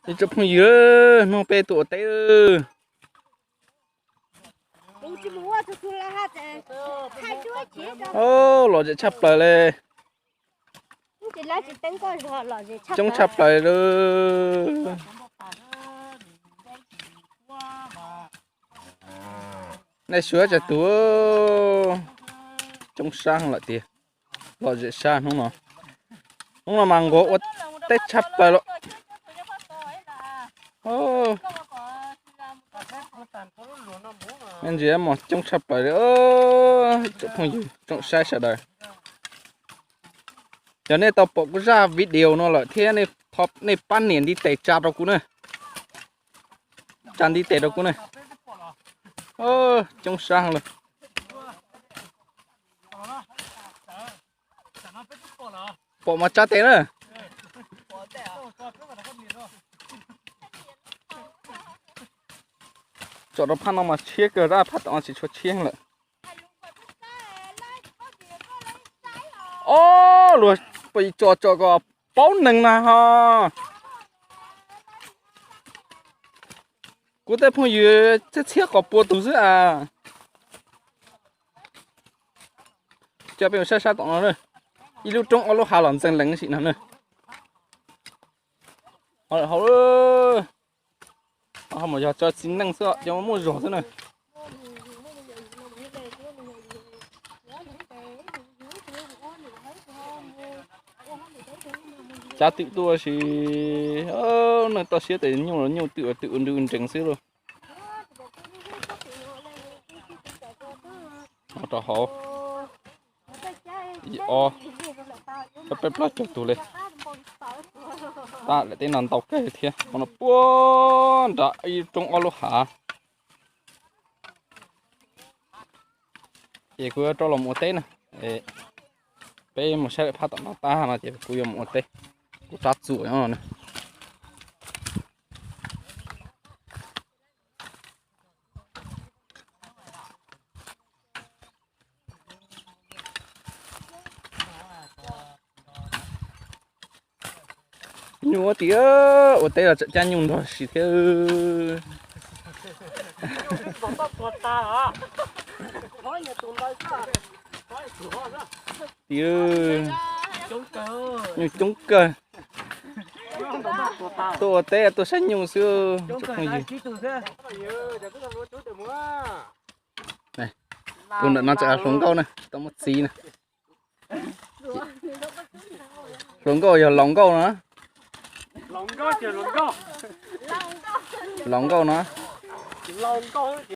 Ib tsoom phooj ywg, hnub peb tuaj ua teb. Lom zem tshaj plaws li. Coob tshaj plaws li. Nej suav tsawg tus, coob sab lawm tiag. Lom zem sab hnub no. Hnub no mas nquag ua teb tshaj plaws lawm. Ntsia mas coob tshaj plaws li, tsoom phooj ywg tsoom saib sawv daws. Yog nej tau pom kuv zaj video no lawm thiab, nej pab nias ntiv tes tsa rau kuv na. Tsa ntiv tes rau kuv na. Coob sab lawm. Pom mas tsa tes na. Tsom rau phab no mas tshiab kawg, phab tom no tsis tshua tshiab lawm. Ob, luag tsom tsom kom paub neeg na ho. Kuv tej phooj ywg txhiab txhiab qhov pua tus xwb as. Coj peb mus saib sab tom no na. Ib lub roob ob lub hav los ntxeev lees sim no na. Hauv, hauv mas yog tso txiv neej xwb, cov muaj zog xwb na. Cav twm tuaj si, nej toj siab tes nyuj los nyuj twm twm ua nrw nrees xwb lauj. Rau hauv, ob, peb plaub caug tus li. Tab lawm teb no ntau kawg thiab, qhov no puag nram ib roob ob lub hav. Ces kuv yuav rov los ua teb na. Peb mus saib lawm phab tom no tag no ces kuv yuav mus ua teb. Kuv rab txuas nyob no na. Nyuj ua tiag, ua teb los tseem cab nyuj nrog si thiab. Tiag, nyuj coob kawg. Tuaj ua teb tuaj saib nyuj xwb. Tus ntawm no tseem hluas nkauj na, tau muaj txiv na. Hluas nkauj yog laus nkauj no. Laus nkauj no.